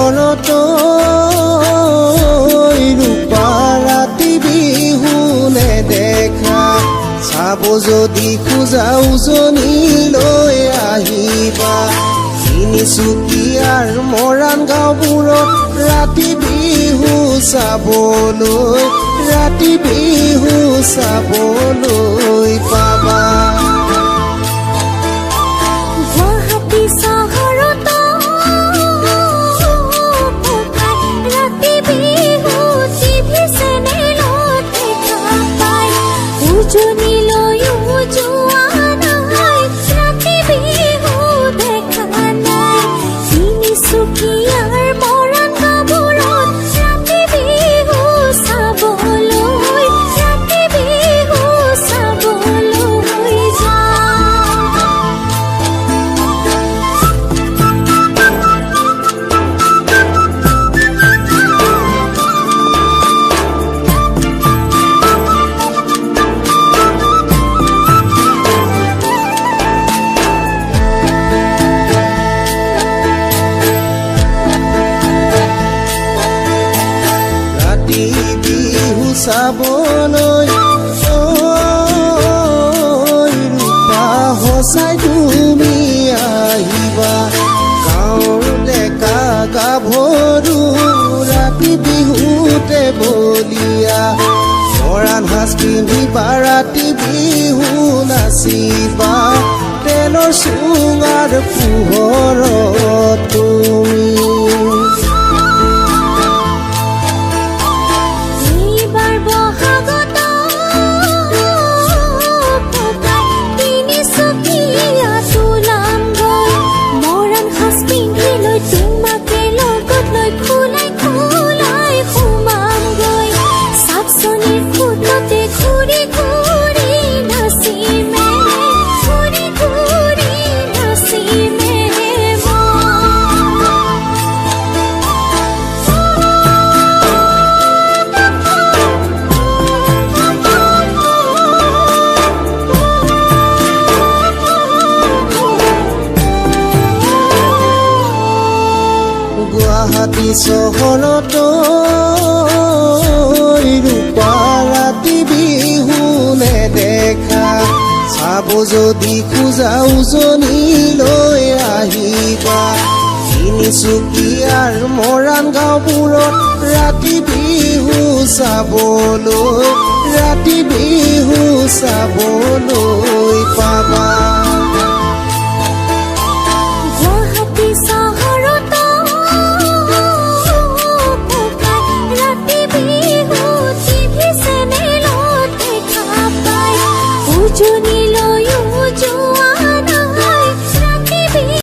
চহৰত ৰূপা ৰাতি বিহু নেদেখা। চাব যদি খোজা উজনিলৈ আহিবা, তিনিচুকীয়াৰ মৰাণ গাঁওবোৰত ৰাতি বিহু চাবলৈ, ৰাতি বিহু চাবলৈ পাবা। গুৱাহাটী চহৰত ৰাতি বিহু টিভি চেনেলত দেখা পায়। উজনিলৈও যোৱা নাই, ৰাতি বিহু দেখা নাই। তিনিচুকীয়াৰ মৰাণ গাঁওবোৰত ৰাতি বিহু চাবলৈ, ৰাতি বিহু চাবলৈ যাওঁ। ৰাতি বিহু চাবলৈ ঐ ৰূপা সঁচাই তুমি আহিবা। গাঁৱৰ ডেকা গাভৰু ৰাতি বিহুতে বলিয়া। মৰাণ সাজ পিন্ধিবা, ৰাতি বিহু নাচিবা, তেলৰ চুঙাৰ পোহৰত তুমি। এইবাৰ বহাগত ককাই তিনিচুকীয়াত ওলামগৈ। মৰাণ সাজ পিন্ধি লৈ, তোমাকে লগত লৈ খোলাই খোলাই সোমামগৈ। চাপচনিৰ খুঁটতে ঘূৰি ঘূৰি নাচিমে, ঘূৰি ঘূৰি নাচিমে মই। গুৱাহাটী চহৰত ৰূপা ৰাতি বিহু নেদেখা। চাব যদি খোজা উজনিলৈ আহিবা, তিনিচুকীয়াৰ মৰাণ গাঁওবোৰত ৰাতি বিহু চাবলৈ, ৰাতি বিহু চাবলৈ।